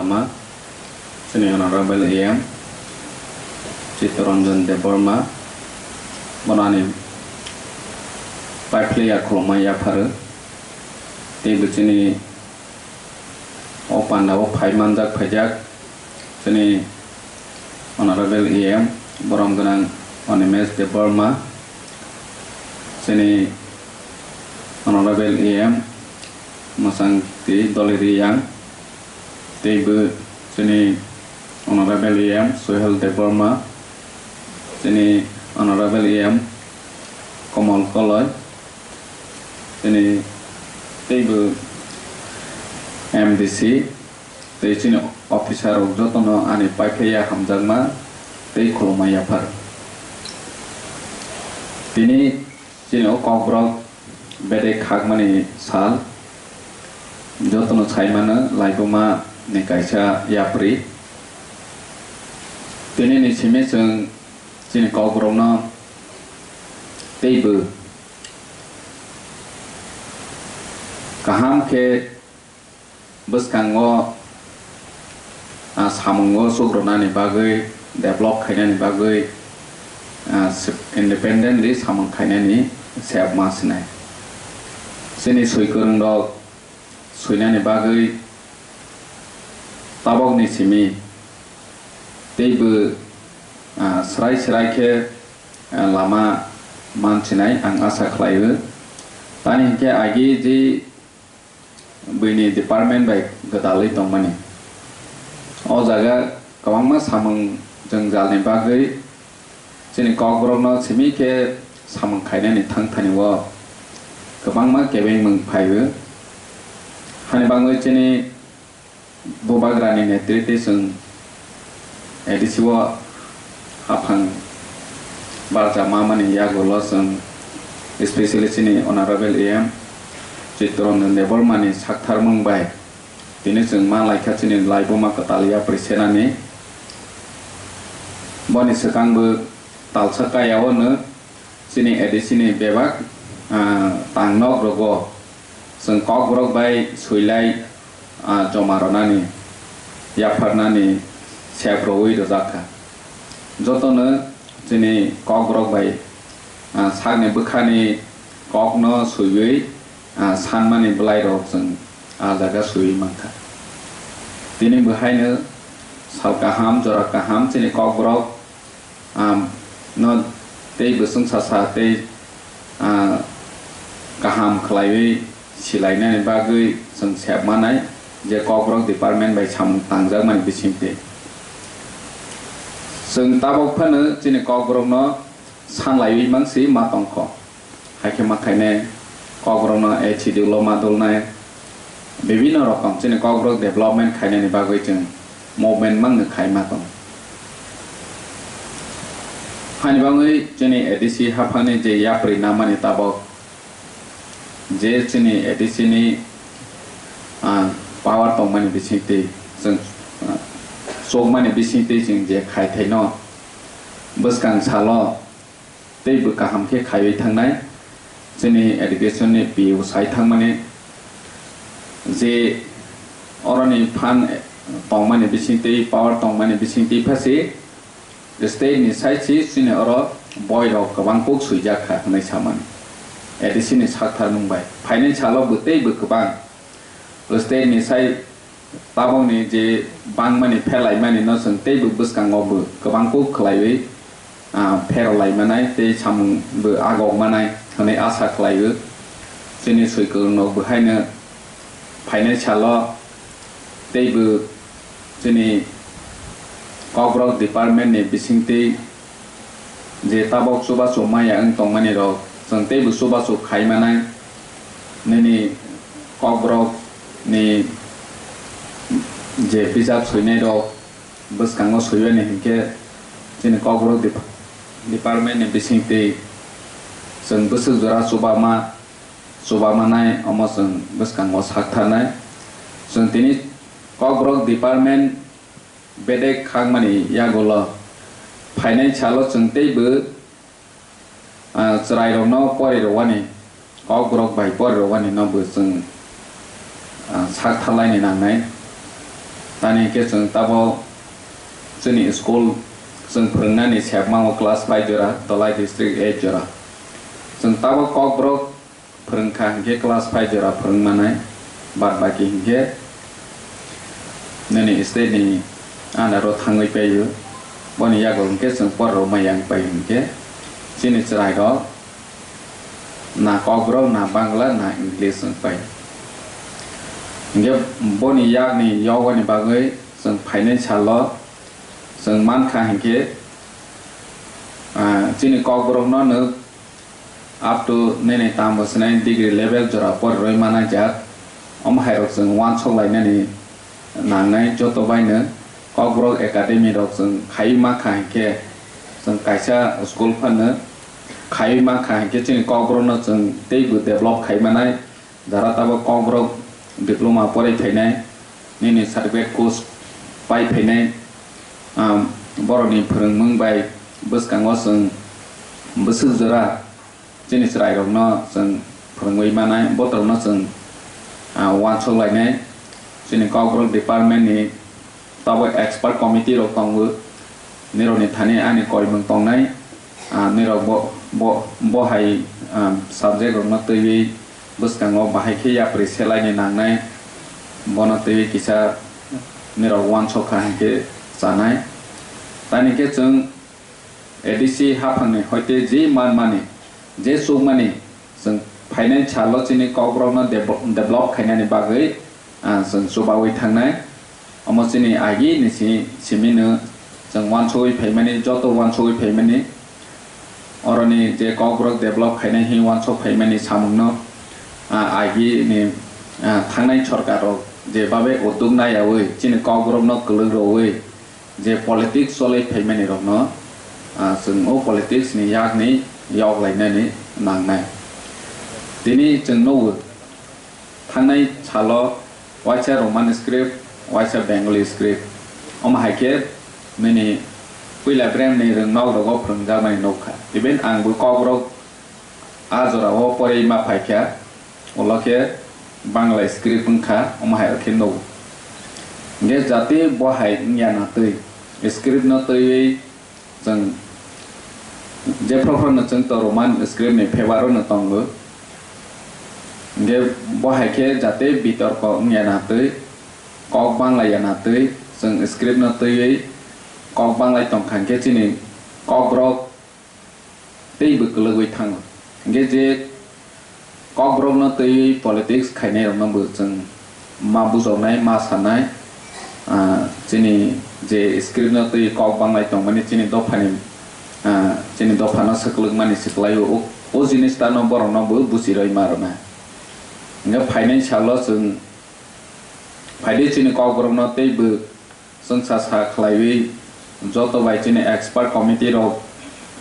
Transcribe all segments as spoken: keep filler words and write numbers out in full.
Lama, chini Honorable A M Chittaranjan Debbarma, bono ani paiphlaiya khulumma yapharo. Teibo chini o pandao phai manjak phaijak chini Honorable A M borom gwnang Animesh Debbarma, chini Honorable A M mwsang twi Doliri Yang, teibo chini Honorable A M Sohel Debbarma, chini Honorable A M Komol Koloi, chini teibo M D C, tei chini officer rok jotono ani paiphlaiya hamjakma tei khulumma yaphar. Tini chini o Kokborok bedek khakmani sal, jotono saimano laibuma ni kaisa yapri. Tini ni simi chwng chini Kokborokno teibo kaham khe bwskango, ah, samungo chukronani bagwi, develop khainani bagwi, ah, se-, independently samung khainani sep ma sinai. Chini swi kwrwngrok swinani bagwi tabokni simi teibo, ah, srai srai khe, ah, lama mansinai ang asa khlaio. Tani hinkhe agi je buini department bai gwdalwi tongmani. O jaga kwbangma samung jwngjalni bagwi chini Kokborokno simi khe samung khainani thangthani o kwbangma kebengmung phaio. Hani bagwi chini Bubagrani netrite chwng A D C o haphang barja mamani yagulo chwng, especially chini Honorable A M Chittaranjan Debbarmani saktharmung bai tini chwng ma laikha chini laibuma kwtal yapri senani. Boni swkangbo talsa kaya o no chini A D C ni bebak, ah, tangnok rogo chwng Kokborok bai swilai, ah, joma ronani, yapharnani sep rowi rwjak kha. Jotono chini Kokborok bai, ah, sakni bwkhani kokno swiwi, ah, sanmani bwlairok chwng ah jaga swiwi mankha. Tini bo haino sal kaham, jora kaham chini Kokborok, ah, no tei bwswng sasa tei, ah, kaham khlaiwi silainani bagwi chwng sep manai je Kokborok department bai samung tangjakmani bisingtwi. Chwng tabok phano chini Kokborokno sanlaiwi mangsi ma tongkho. Hai khe ma khainai Kokborokno A C D ulo ma dulnai, bibhinno rokom chini Kokborok development khainani bagwi chwng movement mangno khai ma tong. Hani bagwi chini A D C haphangni je yapri namani tabok, je chini A D C ni, ah, power tongmani bisingtwi chwng, ah, chukmani bisingtwi chwng je khaithaino bwskang salo tei bo kaham khe khaiwi thangnai. Chini education ni P O sai thangmani je oroni phan tongmani bisingtwi, power tongmani bisingtwi phasi state ni side si chini oro boi rok kwbang kuk swijak kha hwnwi samani A D C ni saktharmung bai. Phainai salo bo tei bo kwbang state ni side Tabokni je bangmani phelaimani no chwng teibo bwskango bo kwbang kuk khlaiwi, ah, pherolaimanai tei samung bo agokmanai hwnwi asa khlaio. Chini swikwrwng no bo haino phainai salo teibo chini Kokborok department ni bisingtwi je tabok chubachu maya wng tongmani rok, chwng teibo chubachu khai manai. Nini Kokborok ni je bijap soinai rok bwskango soibani hinkhe chini Kokborok dep-, department ni bisingtwi chwng bwswk jora chubama, chubamanai, omo chwng bwskango saktharnai. Chwng tini Kokborok department bedek khakmani yagulo phainai salo chwng teibo, ah, chwrairokno pori rwani, Kokborok bai pori rwani no bo chwng, ah, sak tharlaini nangnai. Tani hwnkhe chwng tabok chini school chwng phwrwngnani sepmango class five jora, Dholai district eight jora. Chwng tabok Kokborok phwrwngkha hwnkhe class five jora phwrwng manai, bad baki hwnkhe nini state ni under o thangwi paio. Boni yago hwnkhe chwng porrok maya wng pai hwnkhe chini chwrairok na Kokborok, na Bangla, na English wng pai. Hwnkhe boni yakni yogoni bagwi chwng phainai salo chwng mankha hwnkhe, ah, chini Kokborokno nwk up to nini tamo swnai degree level jora porirwi manai jak. Omo hairok chwng uansuk lainani nangnai joto baino Kokborok Academy rok chwng khaiwi mankha hwnkhe, chwng kaisa school phano khaiwi mankha hwnkhe chini Kokborokno chwng teibo develop khai manai. Jara tabok Kokborok diploma porai phainai, nini certificate course pai phainai, um, borokni phwrwngmung bai bwskango chwng bwswk jora chini chwrairokno chwng phwrwngwi manai, botorokno chwng, ah, uansuk lainai. Chini Kokborok department ni tabok expert committee rok tongo, nirokni thani ani koimung tongnai, ah, nirok bo, bo, bo hai, ah, subject rokno twiwi bwskango bahai khe yapri selaini nangnai, bono twiwi kisa nirok uansuk kha hwnkhe chanai. Tani khe chwng A D C haphangni hoite je manmani, je chukmani, chwng phainai salo chini Kokborokno devo-, develop khainani bagwi, ah, chwng chubawi thangnai. Omo chini agi ni si-, simino chwng uansugwi phaimani, joto uansugwi phaimani. Oroni je Kokborok develop khainai hwnwi uansuk phaimani samungno, ah, agi ni, ah, thangnai sorkar rok je babe udduk naiyawi chini Kokborokno kwlwk rwwi je politics cholwi phaimani rokno, ah, chwng o politics ni yakni yok lainani nangnai. Tini chwng nugo, thangnai salo waisa Roman script, waisa Bengali script. Omo hai khe nini puila brem ni rwngnok rogo phwrwngjakmani nukha. Even ang bo Kokborok a jora o porwi ma phaikha, ulo khe Bangla script wngkha, omo hai khe nugo. Hwnkhe jati bo hai wngya na twi, script no twiwi chwng jephru phru no chwng to Roman script ni favour o no tongo. Hwnkhe bo hai khe jati bitorko wngya na twi, kok Bangla ya na twi, chwng script no twiwi kok Bangla tongkha hwnkhe chini Kokborok tei bw kwlwgwi thango. Hwnkhe je Kokborokno twiwi politics khainairokno bo chwng ma bujoknai, ma sanai, ah, chini je script no twi kok Bangla tongmani chini dophani, ah, chini dophano swkwlwkmani swkwlaio, o, o jinis tano borokno bo buchiroi ma rwnai. Hwnkhe phainai salo chwng phaidi chini Kokborokno tei bw chwngsa sa khlaiwi joto bai chini expert committee rok,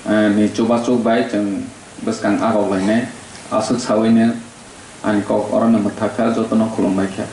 eh, ni chubachuk bai chwng bwskang agok lainai. Aswk sawi no ani kok orono mwthak kha, jotono khulumbai kha.